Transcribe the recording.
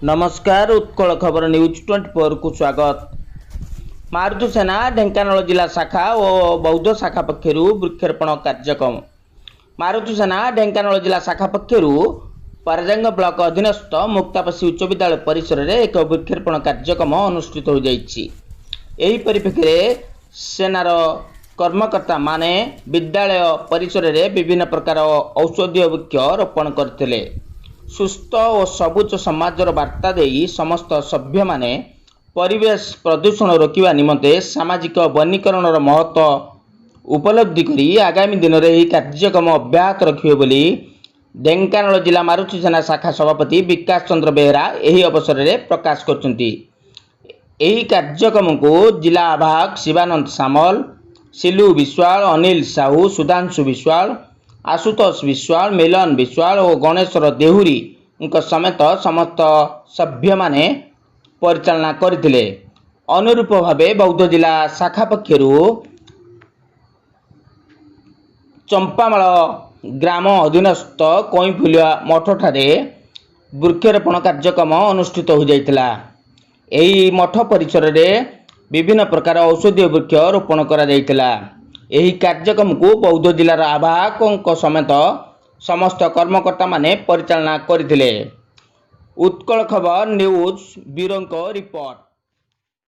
ନମସ୍କାର, ଉତ୍କଳ ଖବର ନ୍ୟୁଜ୍ 24କୁ ସ୍ୱାଗତ। ମାରୁତି ସେନା ଢେଙ୍କାନାଳ ଜିଲ୍ଲା ଶାଖା ଓ ବୌଦ୍ଧ ଶାଖା ପକ୍ଷରୁ ବୃକ୍ଷରୋପଣ କାର୍ଯ୍ୟକ୍ରମ। ମାରୁତି ସେନା ଢେଙ୍କାନାଳ ଜିଲ୍ଲା ଶାଖା ପକ୍ଷରୁ ପରଜଙ୍ଗ ବ୍ଲକ ଅଧୀନସ୍ଥ ମୁକ୍ତାପସି ଉଚ୍ଚ ବିଦ୍ୟାଳୟ ପରିସରରେ ଏକ ବୃକ୍ଷରୋପଣ କାର୍ଯ୍ୟକ୍ରମ ଅନୁଷ୍ଠିତ ହୋଇଯାଇଛି। ଏହି ପରିପ୍ରେକ୍ଷୀରେ ସେନାର କର୍ମକର୍ତ୍ତାମାନେ ବିଦ୍ୟାଳୟ ପରିସରରେ ବିଭିନ୍ନ ପ୍ରକାର ଔଷଧୀୟ ବୃକ୍ଷ ରୋପଣ କରିଥିଲେ। ସୁସ୍ଥ ଓ ସବୁଜ ସମାଜର ବାର୍ତ୍ତା ଦେଇ ସମସ୍ତ ସଭ୍ୟମାନେ ପରିବେଶ ପ୍ରଦୂଷଣ ରୋକିବା ନିମନ୍ତେ ସାମାଜିକ ବନୀକରଣର ମହତ୍ତ୍ୱ ଉପଲବ୍ଧି କରି ଆଗାମୀ ଦିନରେ ଏହି କାର୍ଯ୍ୟକ୍ରମ ଅବ୍ୟାହତ ରଖିବେ ବୋଲି ଢେଙ୍କାନାଳ ଜିଲ୍ଲା ମାରୁତି ସେନା ଶାଖା ସଭାପତି ବିକାଶ ଚନ୍ଦ୍ର ବେହେରା ଏହି ଅବସରରେ ପ୍ରକାଶ କରିଛନ୍ତି। ଏହି କାର୍ଯ୍ୟକ୍ରମକୁ ଜିଲ୍ଲା ଆବାହକ ଶିବାନନ୍ଦ ସାମଲ, ସିଲୁ ବିଶ୍ୱାଳ, ଅନିଲ ସାହୁ, ସୁଧାଂଶୁ ବିଶ୍ୱାଳ, ଆଶୁତୋଷ ବିଶ୍ୱାଳ, ମିଲନ ବିଶ୍ୱାଳ ଓ ଗଣେଶ୍ୱର ଦେହୁରୀଙ୍କ ସମେତ ସମସ୍ତ ସଭ୍ୟମାନେ ପରିଚାଳନା କରିଥିଲେ। ଅନୁରୂପ ଭାବେ ବୌଦ୍ଧ ଜିଲ୍ଲା ଶାଖା ପକ୍ଷରୁ ଚମ୍ପାମାଳ ଗ୍ରାମ ଅଧୀନସ୍ଥ କଇଁଫୁଲିଆ ମଠଠାରେ ବୃକ୍ଷରୋପଣ କାର୍ଯ୍ୟକ୍ରମ ଅନୁଷ୍ଠିତ ହୋଇଯାଇଥିଲା। ଏହି ମଠ ପରିସରରେ ବିଭିନ୍ନ ପ୍ରକାର ଔଷଧୀୟ ବୃକ୍ଷ ରୋପଣ କରାଯାଇଥିଲା। ଏହି କାର୍ଯ୍ୟକ୍ରମକୁ ବୌଦ୍ଧ ଜିଲ୍ଲାର ଆବାହକଙ୍କ ସମେତ ସମସ୍ତ କର୍ମକର୍ତ୍ତାମାନେ ପରିଚାଳନା କରିଥିଲେ। ଉତ୍କଳ ଖବର ନ୍ୟୁଜ୍ ବ୍ୟୁରୋଙ୍କ ରିପୋର୍ଟ।